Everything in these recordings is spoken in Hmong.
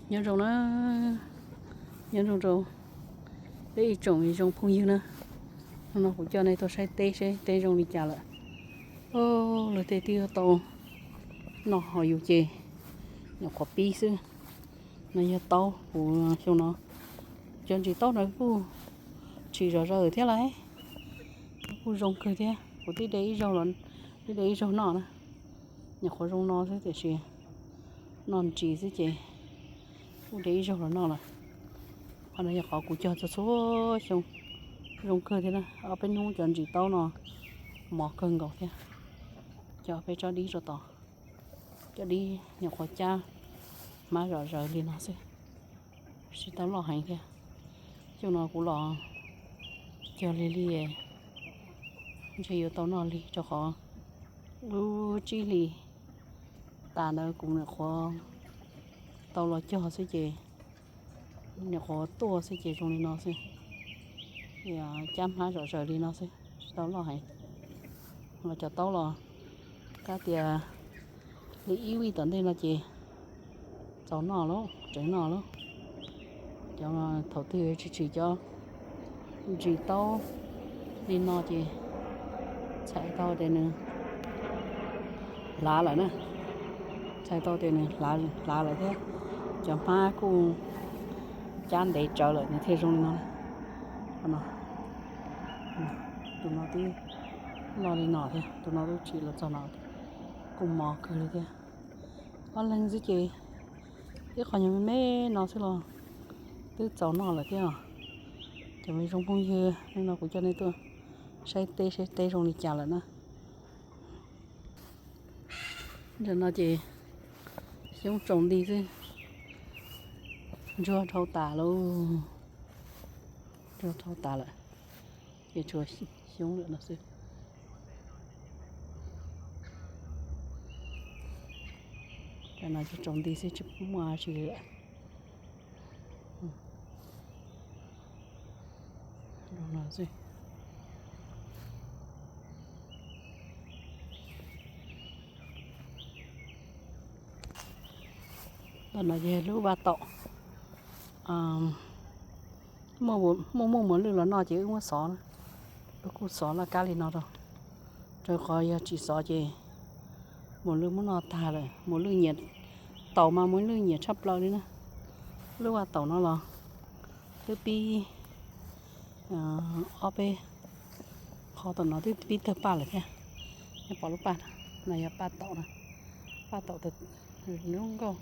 Nyob zoo na, nyob zoo rau peb ib tsoom zoo phooj ywg na. Hnub no kuv coj nej tuaj saib teb seb teb zoo li cas lawm. Lawv tej twb yuav tau noj ho yus ces nyuam qhuav pib xwb. No yog taub kuv xyoo no, cov ntsis taub no kuj tsis zom zaws thiab lauj, kuj zoo kawg thiab. Kuv twb de ib zaug, twb de ib zaug noj na. Nyuam qhuav zoo no xwb tiam sis noj ntsis xwb ces kuj de ib zaug los noj lawm. Qhov no yog qhov kuv cog txhua txhua xyoo, zoo kawg thiab na. Ob peb hnub cov ntsis taub no mos kawg nkaus thiab. Cog peb tsob dib rau tod, cov dib nyuam qhuav cab hmab zom zaws li no xwb, tsis tau loj heev thiab. Xyoo no kuv los cog lig lig, ntshe yuav tau noj lig rau qhov lub tsib hlis tas ntawd kuv nyuam qhuav tau los cog xwb ces nyuam qhuav tuaj xwb ces zoo li no xwb. Cab hmab zom zaws li no xwb, tsis tau loj heev. Los cov taub los kab tias li ib vij tom ntej no ces txaus noj lauj, tseev noj lauj. Cov thaum twg tsis tsim cov ntsis taub li no ces txhais tau tias nws hlav lawm na, txhais tau tias nws hlav lawm thiab. Cov hmab kuj cab ntev tsawv lawm nws thiaj zoo li no. Tus no twb loj li no thiab, tus no twb tsim los txog no, kuj mos kawg li thiab. Ob leeg xwb ces ib qho nyuag me me no xwb los twb txaus noj lawm thiab. Cov me zoo phooj ywg, hnub no kuv coj nej tuaj saib teb seb teb zoo li cas lawm na. Ntawm no ces xyoob tsaus nti xwb, ntsuag dhau tas lauj, ntsuag dhau tas lawm, ces tshuav xyoob lawm no xwb. Cov no ces tsaus nti xwb tsis muaj dab tsi li lawm. Ntawm no ces lub vaj taum, muaj muaj mos lwj los noj ces wb muab xov, wb kuj xov laj kab li no rau, rau qhov yog tsis xov ces mos lwj muab noj tag lawm. Mos lwj nyiam, taum mas mos lwj nyiam tshaj plaws li na. Lub vaj taum no los twb pib ob peb qho tom no twb pib tawg paj lawm thiab. Nej pom lub paj no, no yog paj taum na, paj taum zoo nkauj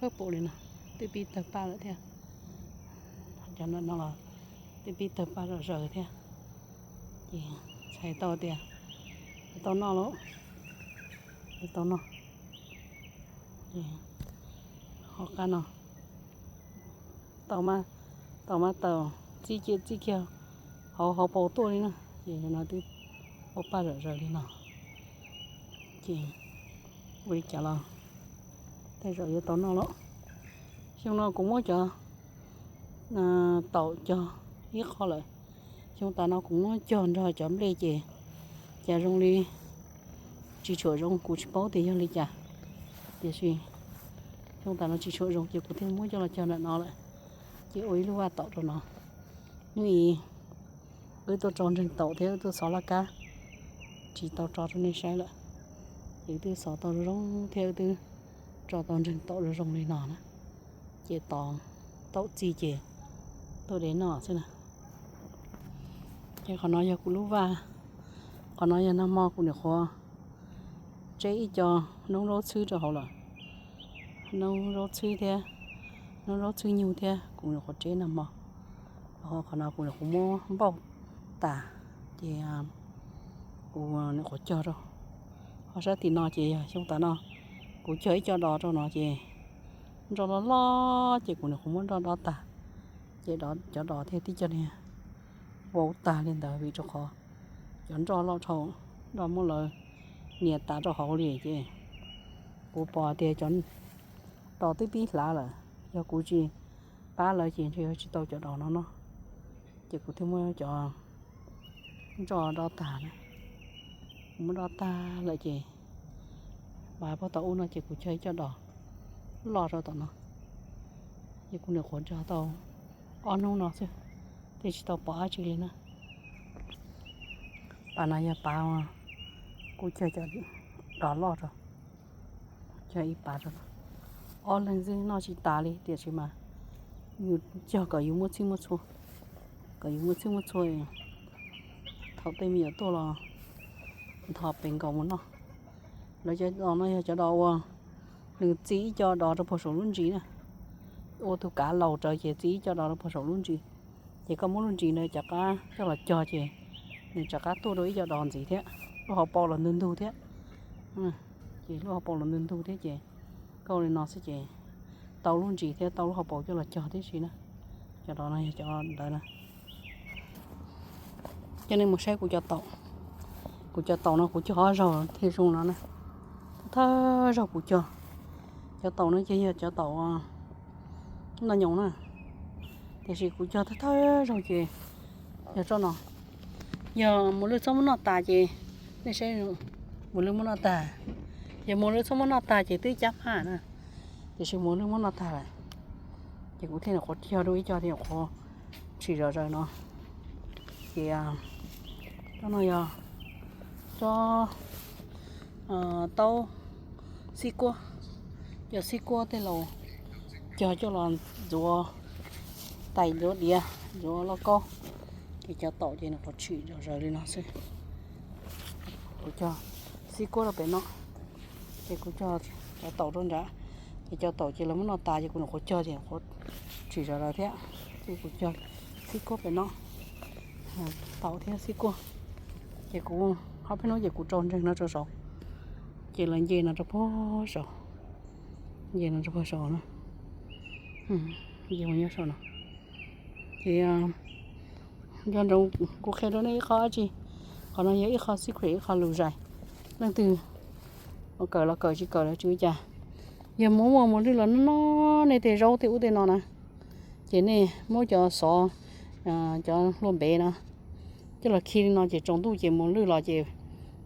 phawj pum li no, twb pib tawg paj lawm thiab. Cov no los twb pib tawg paj zom zaws thiab. Ces txhais tau tias yuav tau noj lauj, yuav tau noj. Hauv qab no taum mas taum txij kiag txij kiag hauv hauv paus tuaj li na, ces no twb ua paj zom zaws li no. Ces ua li cas los tej zaum yuav tau noj lauj. Xyoo no kuv muab cov taum cog ib qho lawm. Xyoo tas no kuv muab cog nrog cov nplej ces cas zoo li tsis tshua zoo, kuv tsis paub tias yog li cas. Tiam sis xyoo tas no tsis tshua zoo ces kuv thiaj muab coj los cog ntawm no lawm, ces ua ib lub vaj taum rau no. Hnub ib wb tuaj tso ntseeg taum thiab wb tuaj xov laj kab, tsis tau tso rau nej saib lawm. Ces wb twb xov tau zoo zoo thiab wb twb tso tau ntseeg taum zoo zoo li no na. Ces tos taum txi ces tuaj de noj xwb na. Ces qhov no yog kuv lub vaj, qhov no yog nag hmo kuv nyuam qhuav tseb ib co noob zaub txhwb rau hauv lawm. Noob zaub txhwb thiab, noob zaub txhwb nyug thiab kuv nyuam qhuav tseb nag hmo. Qhov no kuv nyuam qhuav muab npauj tas, ces kuv nyuam qhuav cog rau. Ho sab tim no ces yog xyoo tas no kuv cog ib co dos rau no ces nroj loj loj ces kuv nyuam qhuav muab nroj dob tag, ces cov dos thiaj tib co niag vau tag li ntawd vim rau qhov cov nroj loj dhau, nroj muab lawv nias tas rau hauv li ces kuv pom tias cov dos twb pib hlav lawm, yog kuv tsis pab lawv ces ntshe yuav tsis tau cov dos no noj. Ces kuv thiaj muab cov nroj dob tag na, kuv muab dob tag lawm ces mas puag tom ub no ces kuv cog ib co dos loj rau tom no. Ces kuv nyuam qhuav cog tau ob hnub no xwb, thiaj tsis tau pom dab tsi li na. Pas no yog pas kuv cog cov dov loj rau, cog ib pas rau. Ob leeg xwb noj tsis tas li, tiam sis mas yus cog kom yus muaj txhij muaj txhua, kom yus muaj txhij muaj txhua. Thaum tej me nyuam tuaj los ntho pes nkaus mus noj. Lawv cov dov no yog cov dov uas nws txi ib co dov rau puag saum lub ntsis na, ua tus kav laus raws ces txi ib co dov rau puag saum lub ntsis. Ces koj muab lub ntsis ntawd rov qab coj los cog ces nws rov qab tuaj rau ib co dov ntxiv thiab, lub hauv paus los ntug ntug thiab. Ces lub hauv paus los ntug ntug thiab ces koj ua li no xwb ces tau lub ntsis thiab tau lub hauv paus coj los cog tib si na. Cov dov no yog cov ntawd na. Coj nej mus saib kuv cov taum. Kuv cov taum no kuv cog ob zaug thiaj zoo no na. Thawj zaug kuv cog cov taum no ces yog cov taum noj nyoos na, tiam sis kuv cog thawj thawj zaug ces yog tsob no. Yog mus lwj txhob muab noj tas ces nej saib, mus lwj muab noj tas. Yog mus lwj txhob muab noj tas ces twb cab maj na, tiam sis mus lwj muab noj tas lawm ces kuv thiaj nyuam qhuav cog dua ib co thiaj nyuam qhuav tshim zom zaws no. Ces tsob no yog tsob taub xib kuab, yog xib kuab tej laus cog coj los ntxuav tais ntxuav diav ntxuav lauj kaub. Ces cov taum ces nws qhuav tshim zom zaws li no xwb. Kuv cog xib kuab rau pem no, ces kuv cog cov taum rau nrad. Ces cov taum ces lawv muab noj tas ces kuv nyuam qhuav cog ces qhuav tshim zom zaws thiab. Ces kuv cog xib kuab pem no, taum thiab xib kuab. Ces kuv ob peb hnub ces kuv rau ntseeg no rau saud, ces lawv nce no rau puag saud, nce no rau puag saud na. Nce mus nyob saud no. Ces nco ntsoov kuv qhia rau nej ib qho dab tsi, qhov no yog ib qho secret, ib qho lus zais. Leej twg kawm los kawm, tsis kawm los tsis ua cas. Yog muaj muaj mus lwj los noj nej tej zaub tej ub tej no na, ces nej muab cov xov, cov hlua npev no coj los khi li no ces tsaus ntuj ces mus lwj los ces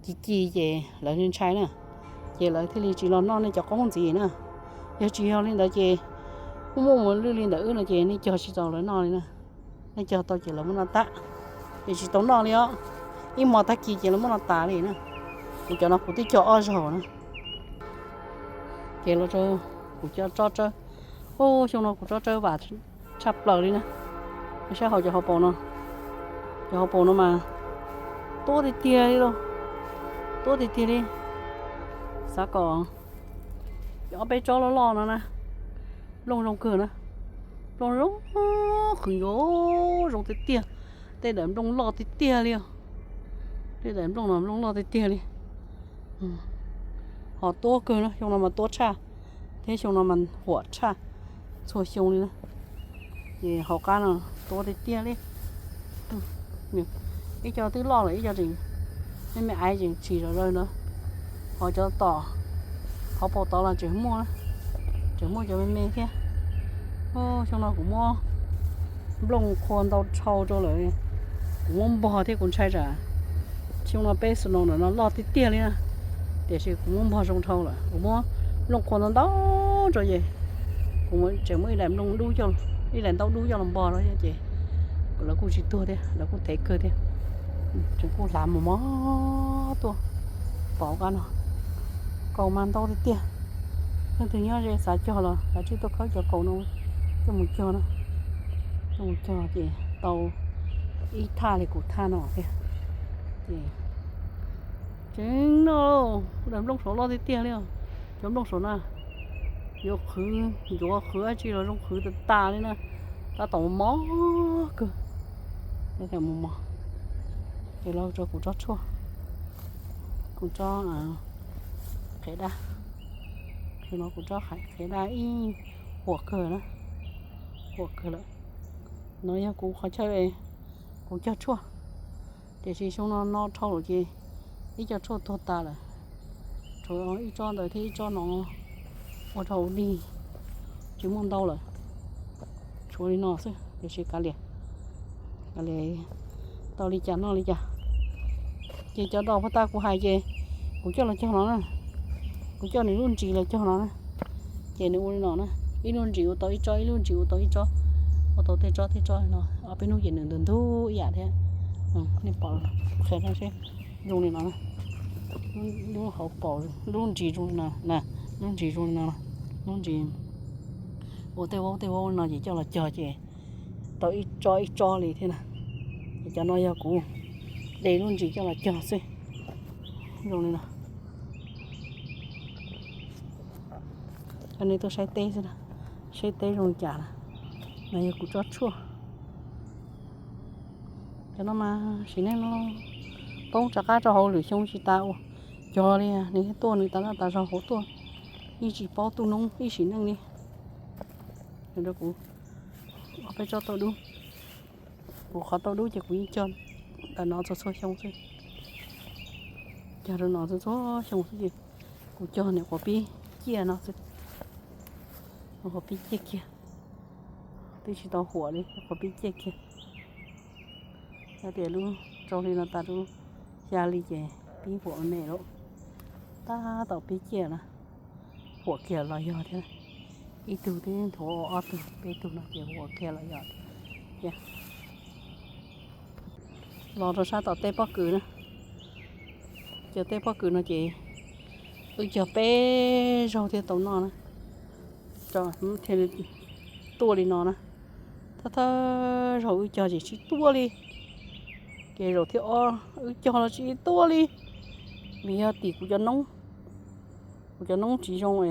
ci ci ces lawv ntshai na, ces lawv thiaj li tsis los noj nej cov qoob ntxiv na. Yog tsis yog li ntawd ces muaj muaj mus lwj li ntawd wb no ces nej cog tsis tau lawv noj li na. Nej cog tau ces lawv muab noj tag, ces tsis tau noj li os. Ib hmo tag kis ces lawv muab noj tas li na. Kuv cov no kuv twb cog ob zaug na. Ces los rau kuv cov tsob tsawb. Ub, xyoo no kuv tsob tsawb vam tshaj plaws li na. Nej saib hauv cov hauv paus no, cov hauv paus no mas tuab tiag tiag li lauj, tuab tiag tiag li. Xav kom ob peb tsob loj loj no na, nplooj zoo kawg na, nplooj zoo qhwv ncuav, zoo tiag tiag. Tej daim nplooj loj tiag tiag li os. Tej daim nplooj no nplooj loj tiag tiag li. Ho tuab kawg na, xyoo no mas tuab tshaj, thiab xyoo no mas huam tshaj txhua xyoo li na. Ces hauv qab no tuab tiag tiag li. Ib co twb loj lawm, ib co tseem me me aiv tseem tshis zom zaws ntawd. Ho cov tom hauv paus tod los tseem muaj, tseem muaj cov me me thiab. Xyoo no kuv muab nplooj qhua ntau dhau rau lawm, kuv muab npog thiab kuv ntshai tsam xyoo no peb snow ntawm no loj tiag tiag li na, tiam sis kuv muab npog zoo dhau lawm, kuv muab nplooj qhua ntau ntau rau ces kuv tseem muab ib daim nplooj dub, ib daim ntaub dub coj los npog rau ces lawv kuj tsis tuag thiab, lawv kuj thev kawg thiab. Tseem kuj hlav mos mos tuaj. Pom qab no, kaus mas ntau tiag tiag. Leej twg nyob ze xav cog los kav tsij tuaj khawb cov kaus no coj mus cog na, coj mus cog ces tau ib thaj li kuv thaj no thiab. Ces tseem no, daim nplooj saud loj tiag tiag li os. Cov nplooj saud na, yuav qhwv, yuav qhwv dab tsi los zoo qhwv tas tas li na, tab tom mos mos kawg. Mos mos. Ces los rau kuv tsob tshuaj, kuv tsob qhiav daj, no kuv tsob qhiav daj ib huam kawg na, huam kawg lawm. No yog kuv qhov chaw kuv cog tshuaj, tiam sis xyoo no no dhau lawm ces ib co tshuaj tuag tas lawm. Tshuav ib tsob ntawd thiab ib tsob no ua rau dig, tsis muaj ntau lawm. Tshuav li no xwb, tiam sis kav liam, kav liam tau li cas noj li cas. Ces cov dos puag ta kuv hais ces kuv coj los cog no na, kuv coj nws lub ntsis los cog no na, ces nws ua li no na. Ib lub ntsis ua tau ib tsob, ib lub ntsis ua tau ib tsob, ua tau tej tsob tej tsob no. Ob peb hnub ces nws ntug ntug ib yam thiab. Nej pom, qhia rau seb, zoo li no, lub hauv paus, lub ntsis zoo li no na, lub ntsis zoo li no, lub ntsis ua tej vauv tej vauv li no ces coj los cog ces tau ib tsob ib tsob li thiab na. Ces cov no yog kuv de lub ntsis coj los cog xwb, zoo li no. Coj nej tuaj saib teb xwb na, saib teb zoo li cas na. No yog kuv tsob tshuaj. Cov no mas sim neej no poob rov qab rau hauv lwm xyoo tsis tas ua cog li, nws tuaj nws tas zog tas zog hauv tuaj, yeej tsis paub tu noob ib sim neej li. Rau kuv ob peb tsob tauj dub, kuv qhov tauj dub ces kuv yeej cog ntawm no txhua txhua xyoo xwb. Cog rau no txhua txhua xyoo xwb ces kuv cog nyuam qhuav pib ciaj no xwb, nyuam qhuav pib ciaj kiag, twb tsis tau huam li, nyuam qhuav pib ciaj kiag. Yog tias lub rau hli no tas lub xya hli ces pib huam me me lawm, tab tom pib ciaj na, huam kiag los yog thiab. Ib tug twb nthuav ua ob tug peb tug no ces huam kiag los yog thiab. Los rau sab tom tej pob kws na, cov tej pob kws no ces wb cog peb zaug thiaj tau noj na, thiaj li tuaj li no na. Thawj thawj zaug wb cog ces tsis tuaj li, ces zaum thib ob wb cog los tsis tuaj li, vim yog tim kuv cov noob, kuv cov noob tsis zoo,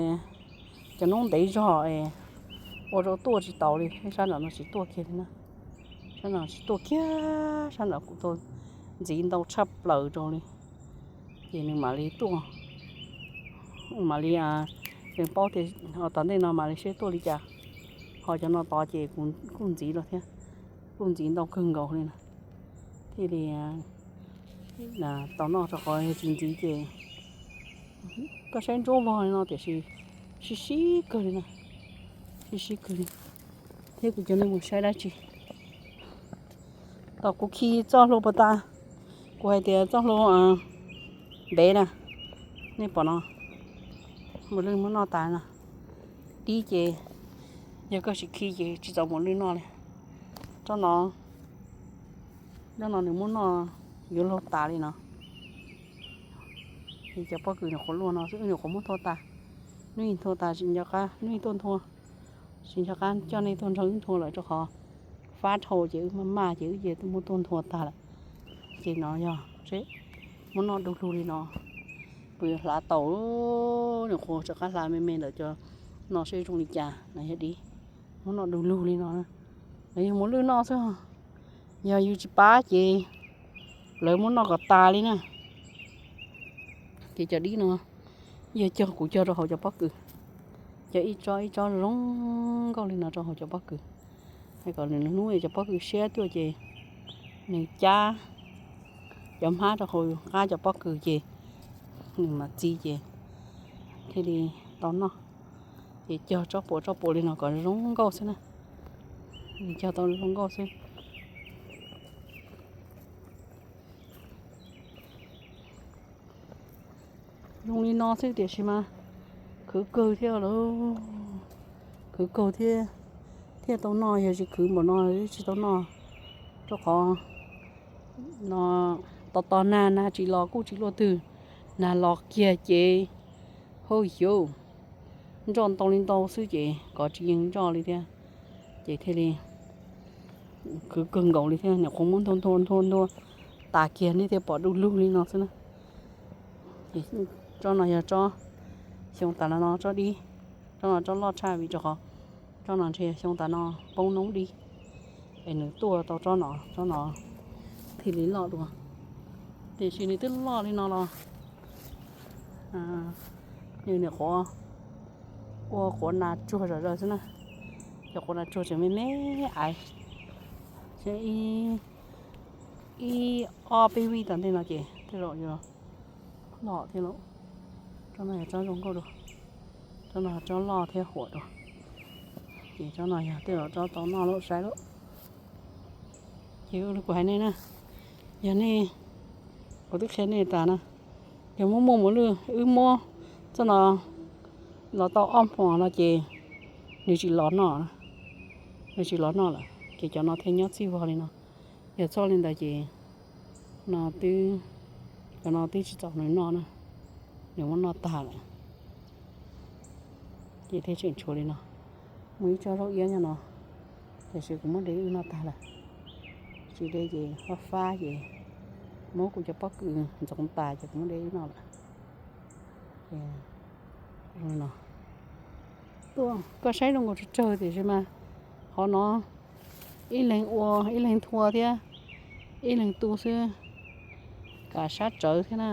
cov noob ntev zog es ua rau tuaj tsis taus li, sab nram no tsis tuaj kiag li na. Sab nram tsis tuaj kiag, sab nram kuv tau ntxiv ntau tshaj plaws rau li, ces nws mam li tuaj, mam li, nws paub tias tom ntej no mam li seb tuaj li cas. Ho cov no tod ces kuv kuj ntxiv los thiab, kuj ntxiv ntau kawg nkaus li na, thiaj li tau noj rau qhov yog tsis ntxiv ces koj saib ntsuab vog li no tiam sis sib sib kawg li na, sib sib kawg li. Thiab kuv coj nej mus saib dab tsi, tom kuv khi txoj hlua puas tas, kuv hais tias txoj hlua ntev na, nej pom no, mos lwj muab noj tas no, dib ces yog koj tsis khi ces tsis txaus mos lwj noj li. Tsob no, tsob no nws muab noj yuav luag tas li no. Ces cov pob kws nyuam qhuav luaj no xwb, wb nyuam qhuav muab nthua tas, hnub ib nthua tas tsis nco qab, hnub ib tuaj nthua, tsis nco qab coj nej tuaj nrog wb nthua lawm rau qhov fab dhau ces wb maj maj ces wb cia muab tuaj nthua tas lawm. Ces no yog seb muab noj du lug li no, kuv yuav hlav tau, nyuam qhuav rov qab hlav me me ntawm cov no seb zoo li cas no yog dib, muab noj du lug li no, no yog mos lwj noj xwb. Yog yus tsis pab ces lawv muab noj kom tas li na. Ces cov dib no yog cog, kuv cog rau hauv cov pob kws, cog ib tsob ib tsob zoo nkauj li no rau hauv cov pob kws, es kom nws hnub cov pob kws siab tuaj ces nws cab cov hmab rau hauv qab cov pob kws ces nws mam txi ces thiaj li tau noj. Ces cog tsob puas tsob puas li no kom zoo nkauj xwb na, cog tau zoo nkauj xwb. Zoo li no xwb tiam sis mas khwv kawg thiab lawm, khwv kawg thiab, thiaj tau noj, yog tsis khwv npaum no tsis tau noj, rau qhov no tos tos nag, nag tsis los kuj tsis luaj twg, nag los kiag ces hauj xyov, nroj ntau li ntau xwb ces kov tsis yeej nroj li thiab, ces thiaj li khwv kawg nkaus li thiab, nyuam qhuav muab nthua nthua nthua nthua tas kiag nej thiaj pom du lug li no xwb na. Tsob no yog tsob xyoo tas los no tsob dib, tsob no tsob loj tshaj vim rau qhov tsob no ntshe xyoo tas no poob noob dib es nws tuaj tau tsob no, tsob no thiaj li loj dua. Tiam sis nws twb loj li no los nws nyuam qhuav ua quav nas tsuag zom zaws xwb na, cov quav nas tsuag tseem me me aiv, ib ob peb vij tom ntej no ces tej zaum yuav loj thiab lauj. Tsob no yog tsob zoo nkauj dua, tsob no tsob loj thiab huam dua. Ces tsob no yog tej zaum tsob tau noj lauj, saib lauj. Ces kuv hais nej na, yog nej, kuv twb qhia nej tas na, yog muab muaj mos lwj, wb muab txoj no los tau ob hmos no ces nws tsis los noj, nws tsis los noj lawm ces cov no thiaj nyob txij vog li no. Yog txhob li ntawd ces no twb, cov no twb tsis txaus nws noj na, nws muab noj tag lawm. Ces thiaj tseem tshuav li no, muaj ib tsob zaub iab nyob no, tiam sis kuv muab de wb noj tag lawm. Tsis de ces fab fab ces muab kuv cov pob kws ntxoov tas ces kuv muab de wb noj lawm. Koj saib zoo nkaus tsawg tsawg tiam sis mas qhov no ib leeg ua ib leeg thua thiab ib leeg tu xwb, kav sab tsawv thiab na.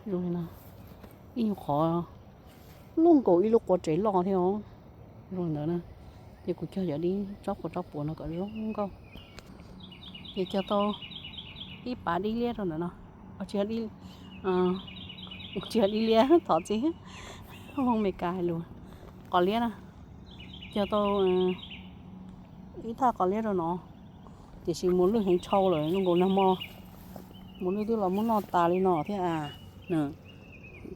Zoo li no, ib nyuag qhov luaj nkaus ib lub quav tsev loj thiab os. Zoo li ntawd na, ces kuv cog cov dib tsob quav tsob puav no kom zoo nkauj. Ces cog tau ib pab dib liab rau ntawm no, tsis yog dib liab, thov txim, hmoob Meskas hais lus, qos liab na. Cog tau ib thaj qos liab rau no, tiam sis muas lwj heev tshau lawm zoo nkaus nag hmo, muas lwj twb los muab noj tas li no thiab a.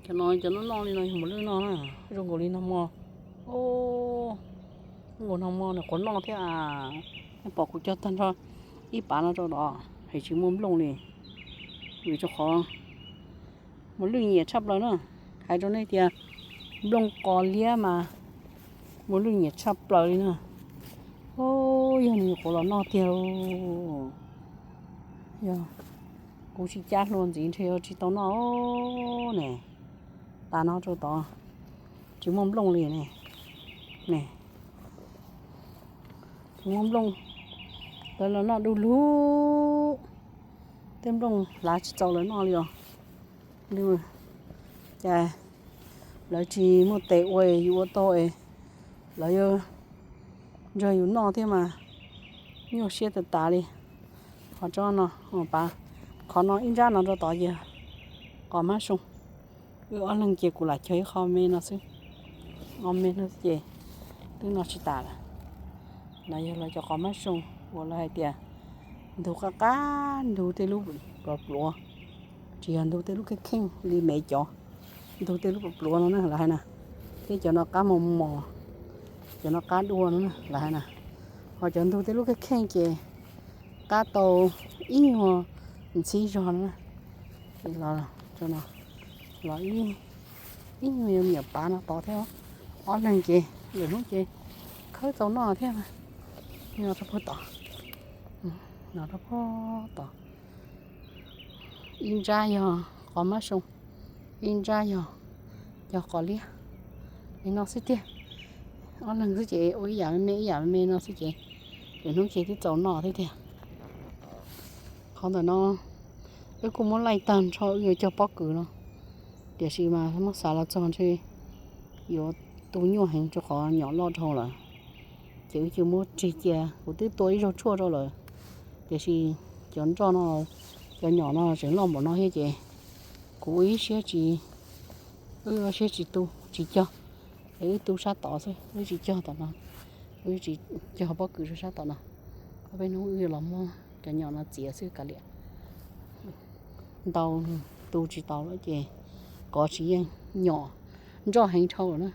Cov no cov noj noj li no yog muas lwj noj na, zoo nkaus li nag hmo. Zoo nkaus nag hmo nws qhuav noj thiab a. Nej pom kuv cog tag nrho ib pab no rau tod, heev tsis muaj nplooj li, vim rau qhov muas lwj nyiam tshaj plaws na. Hais rau nej tias nplooj qos liab mas muas lwj nyiam tshaj plaws li na. Yog nws nyuam qhuav los noj tiag, yog kuv tsis cab hlua ntxiv ntshe yuav tsis tau noj ne. Tas no rau tod, tsis muaj nplooj li ne. Tsis muaj nplooj, lawv los noj du lug, tej nplooj hlav tsis txaus lawv noj li os. Cas lawv tsis muaj tes ua, yus ua tau es lawv yuav nrog yus noj thiab mas nyuaj siab tas tas li. Qhov tsob no, qhov no ib nrab no rau tod yog qos mab soo. Wb ob leeg ces kuv lam cog ib qho me no xwb, ob me no ces twb noj tsis tas lawm. No yog lawv cov qos mab soo uas lawv hais tias ntug qab qab, ntug tej lub pluav pluav, tsis yog ntug tej lub kheej kheej li me cov, ntug tej lub pluav pluav no na lawv hais na, thiab cov no qab mos mos, cov no qab dua no na lawv hais na, ho cov ntug tej lub kheej kheej ces qab tau ib nyuag ntxhib zog no na. Ces los rau no, los ib nyuag yuav me nyuam pav no tod thiab, ob leeg ces lwm hnub ces khawb tau noj thiab. No rau puag tod, no rau puag tod, ib nrab yog qos mab soo, ib nrab yog cov qos liab li no xwb tiag. Ob leeg xwb ces ua ib yam me me ib yam me me no xwb ces lwm hnub ces twb txaus noj thiab tiag. Qhov ntawm no wb kuj muab laij tag nrho wb yuav cog pob kws no, tiam sis mas muab xav los txog ntshe yuav tu nyuaj heev rau qhov nyom loj dhau lawm. Ces wb cia muab tseg cia, kuv twb tua ib zaug tshuaj rau lawm, tiam sis cov nroj no, cov nyom no tseem loj npaum no thiab ces kuv ua ib siab tsis, wb ua siab tsis tu tsis cog, es wb tu sab tod xwb, wb tsis cog tom no, wb tsis cog pob kws rau sab tom no. Ob peb hnub wb yuav los muab cov nyom no txiav xwb kav liam. Ntau, tu tsis tau lawm ces kov tsis yeej, nyom nroj heev dhau lawm na.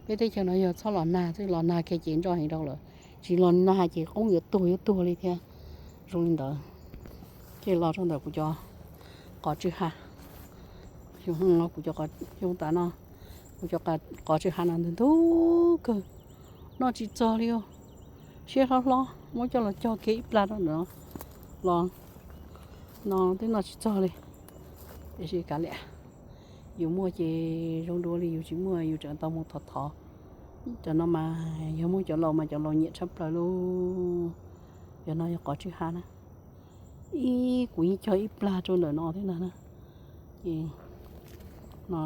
Peb teb chaws no yog txhob los nag xwb, los nag kiag ces nroj heev dhau lawm, tsis los nag ces qoob yuav tuag yuav tuag li thiab. Zoo li ntawd, ces los rau ntawm kuv cov qos tsw ha, xyoo tas no, kuv cov qos tsw ha no ntug ntug kawg, noj tsis txog li os. Siab hlob hlob muab coj los cog kiag ib plag rau ntawm no los, no twb noj tsis txog li. Tiam sis kav liam, yus muaj ces zoo dua li, yus tsis muaj yus tseem tau mus thov thov. Cov no mas yog muaj cov laus mas cov laus nyiam tshaj plaws lauj. Cov no yog qos tsw ha na. Ib, kuv yeej cog ib plag rau ntawm no thiab ntag na. Ces no,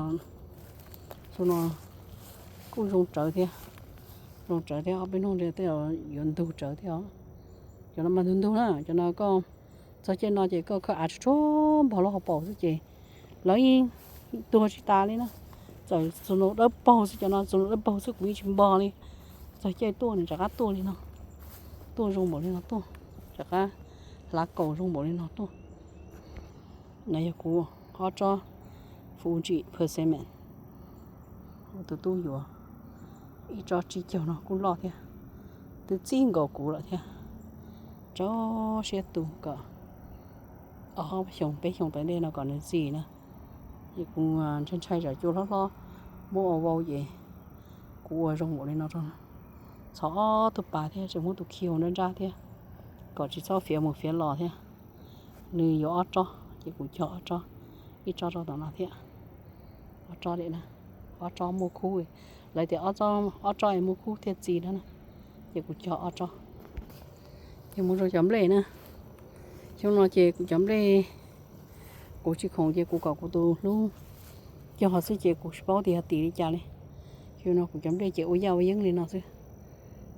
xyoo no kuj zoo tsawv thiab, zoo tsawv thiab, ob peb hnub ntshe tej yuav ntug tsawv thiab os. Cov no mas ntug ntug na, cov no koj txog caij no ces koj khawb av tsuag tsuag npog lub hauv paus xwb ces lawv yeej tuag tsis tas li na. Txawm snow dawb paug xwb, cov no snow dawb paug xwb kuv yeej tsis npog li. Txog caij tuaj nws rov qab tuaj li no, tuaj zoo npaum li no tuaj, rov qab hlav kaus zoo npaum li no tuaj. No yog kuv ob tsob Fuji persimmon, tus tub yuav. Ib tsob tsib caug no kuj loj thiab, twb txij nkaus kuv lawm thiab. Rau siab tu kom ob xyoos peb xyoos tom ntej no kom nws txi na. Es kuv ntshai ntshai tsam cua hlob hlob muab ua vau ces kuv ua zoo npaum li no rau, txhos ob tug pas thiab tseem muab tus khi hauv nruab nrab thiab, kom tsis txhob fiav mus fiav los thiab. Nws yuav ob tsob ces kuv cog ob tsob, ib tsob rau tom no thiab. Ob tsob li na, ob tsob muaj khub, lawv tias ob tsob es muaj khub thiaj txi na, ces kuv cog ob tsob. Ces mus rau cov nplej na, xyoo no ces kuv cov nplej, kuv tsis khoom ces kuv kom kuv tus hlub cog xwb ces kuv tsis paub tias yog tim li cas li. Xyoo no kuv cov nplej ces ua yaj ua yeeb li no xwb,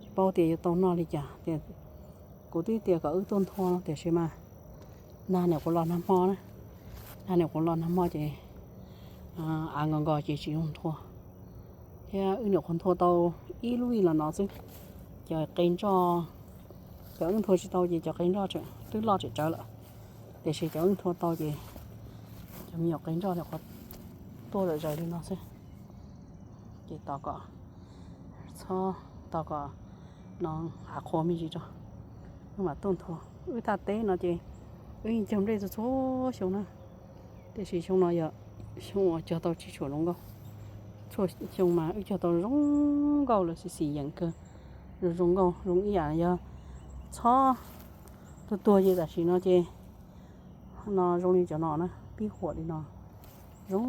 tsis paub tias yuav tau noj li cas tias. Kuv twb tias kom wb tuaj nthua no tiam sis mas nag nyuam qhuav los nag hmo na, nag nyuam qhuav los nag hmo ces av nkos nkos ces tsis zoo nthua, thiab wb nyuam qhuav nthua tau ib lub vij los no xwb, cov qe nroj, cov wb nthua tsis tau ces cov qe nroj twb loj tsem tsawv lawm, tiam sis cov wb nthua tau ces cov me nyuam qe nroj nyuam qhuav tuaj zom zaws li no xwb. Ces tos kom, txhob tos kom no av qhuav me ntsis tso, wb mam tuaj nthua. Wb thaj teb no ces wb yeej cog nplej txhua txhua xyoo na, tiam sis xyoo no yog xyoo uas cog tau tsis tshua zoo nkauj. Txhua xyoo mas wb cog tau zoo nkauj lawm, xis xis yeem kawg, zoo zoo nkauj zoo ib yam yog txhob tuag tuag ces tam sim no ces no zoo li cov no na, pib huam li no, zoo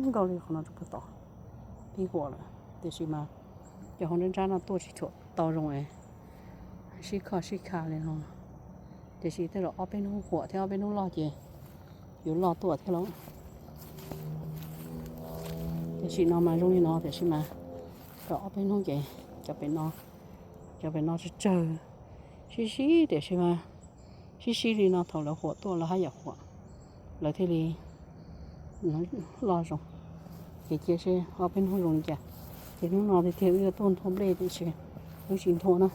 nkauj li qhov no rau puag tod, pib huam lawm. Tiam sis mas cov hauv nruab nrab no tuaj tsis tshua tau zoo es sib khoj sib kha li no, tiam sis tej zaum ob peb hnub huam thiab ob peb hnub loj ces yuav loj tuaj thiab lauj. Tiam sis no mas zoo li no tiam sis mas tau ob peb hnub ces cov pem no, cov pem no tsawg tsawg, sib sib tiam sis mas sib sib li no thaum lawv huam tuaj lawv haj yam huam, lawv thiaj li loj zoo. Ces cia seb ob peb hnub zoo li cas. Ces hnub no tiag tiag wb yuav tuaj nthua nplej tiam sis wb tsis nthua na,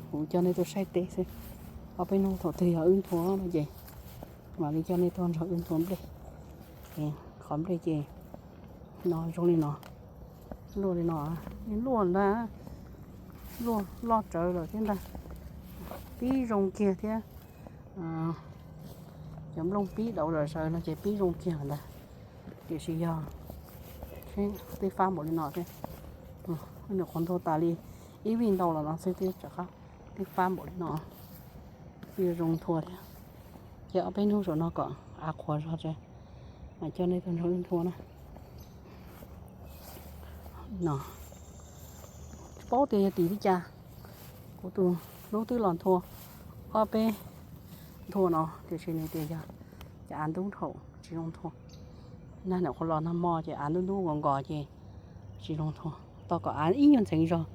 kuv coj nej tuaj saib teb xwb. Ob peb hnub thaum twg yog wb nthua no ces mam li coj nej tuaj nrog wb nthua nplej. Qhov nplej ces no zoo li no, luaj li no, luaj ntag, luaj loj rawv lawm thiab ntag, pib zoo kiag thiab. Cov nplooj pib dauv zom zaws no ces pib zoo kiag lawm ntag. Tiam sis yog twb fab npaum li no thiab, nyuam qhuav nthua tas li ib vij ntau los no xwb twb rov qab twb fab npaum li no, twb yuav zoo nthua thiab. Ces ob peb hnub saum no kom av qhuav zog tso, mam coj nej tuaj nrog wb nthua na. No, tsis paub tias yog tim li cas, kuv tus hlub twb los nthua ob peb nthua no tiam sis nws tias yog cov av ntub dhau tsis zoo nthua. Nag nyuam qhuav los nag hmo ces av ntub ntub nkos nkos ces tsis zoo nthua, tos kom av ib nyuag ntxeev zog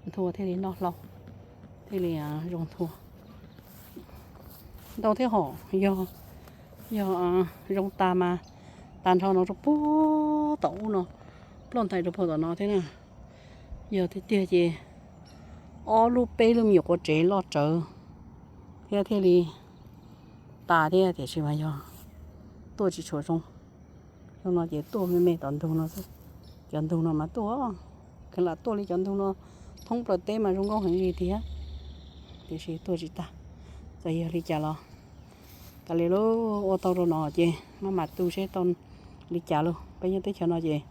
nthua thiaj li noj hlau, thiaj li zoo nthua. Ntau thiab hom, yog, yog zoo tas mas tas nrho no rau puag tom ub no, ploj ntais rau puag tom no thiab na. Yog tiag tiag ces ob lub peb lub me nyuam quav tsev loj rawv thiab thiaj li tas thiab tiam sis mas yog tuaj tsis tshua zoo. Zoo no ces tuaj me me tom ntug no xwb, cov ntug no mas tuaj, kheev lam tuaj li cov ntug no thoob plaws teb mas zoo nkauj heev li tiag, tiam sis tuaj tsis tag. Txawm yog li cas los tas li lauj, ua tau rau no ces maj mam tu seb tau li cas lauj. Peb nyob teb chaws no ces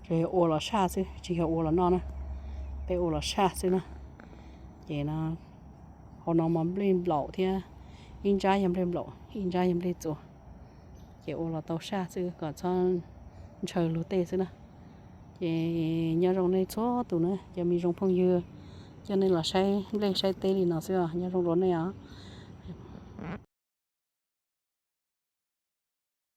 tsuas yog ua los saj xwb tsis yog ua los noj na, peb ua los saj xwb na. Ces no hauv no mas nplej nplaum thiab, ib nrab yog nplej nplaum ib nrab yog nplej txua, ces ua los tau saj xwb kom txhob ntshaw luag tej xwb na. Ces nyob zoo nej txhua tus na cov me zoo phooj ywg, coj nej los saib nplej saib teb li no xwb os, nyob zoo rau nej os.